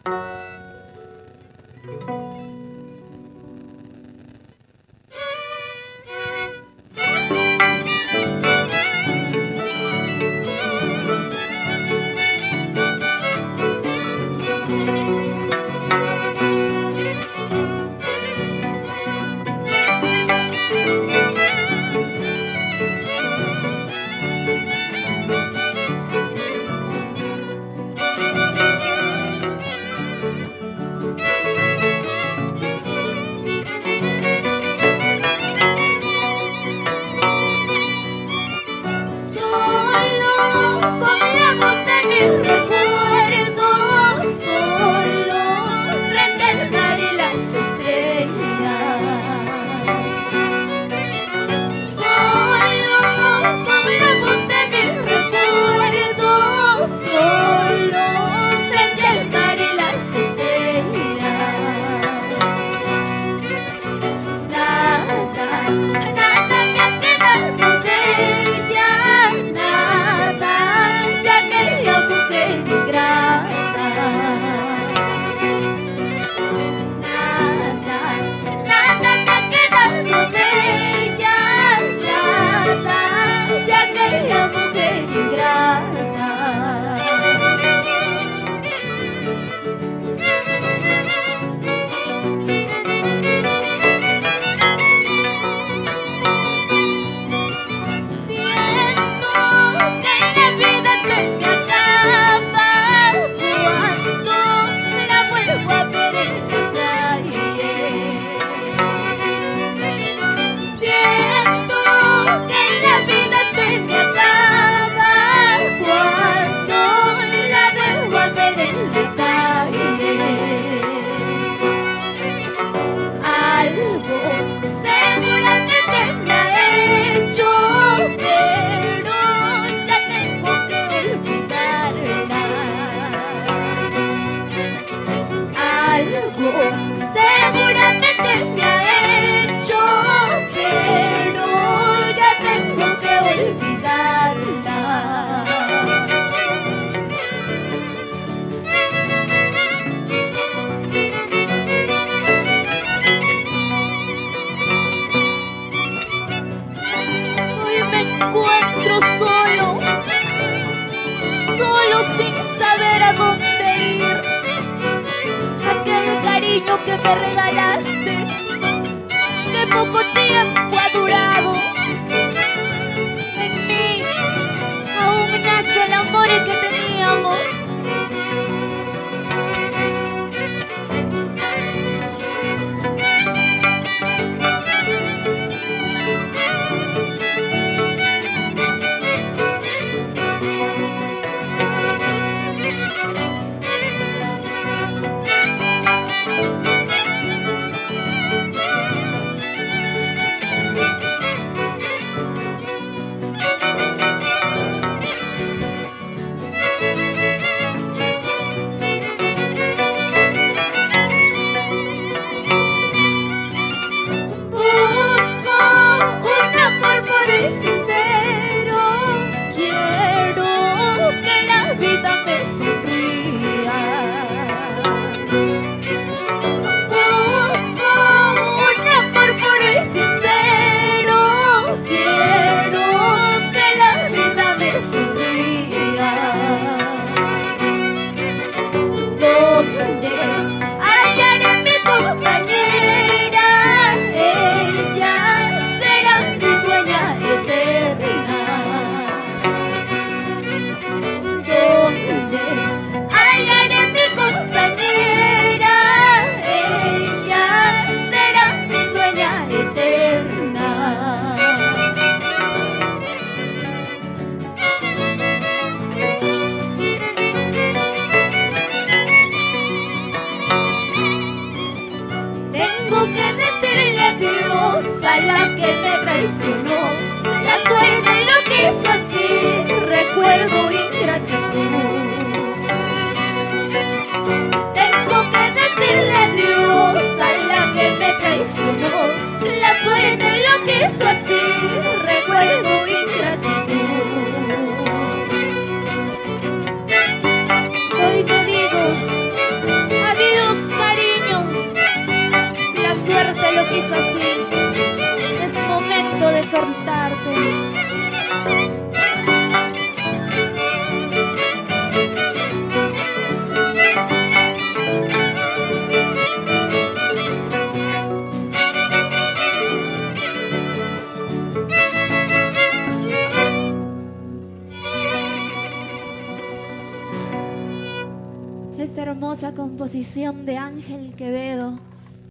Solo con la voz de mi recuerdo, solo frente al mar y las estrellas. Solo con la voz de mi recuerdo, solo frente al mar y las estrellas. Nada, nada me ha quedado de ella, nada de aquella mujer ingrata. Nada, nada me ha quedado de ella, nada de aquella mujer ingrata. Siento que la vida se me acaba cuando la vuelvo a ver en la calle. Siento que la vida se me acaba cuando la vuelvo a ver en la calle. Algo seguramente me ha hecho, pero ya tengo que olvidarla. Algo seguramente me ha hecho, pero ya tengo que olvidarla. Hoy me encuentro solo, solo sin saber a dónde ir. Aquel cariño que me regalaste, que poco tiempo ha durado. En mí aún nace el amor que teníamos. soltarte. Esta hermosa composición de Ángel Quevedo.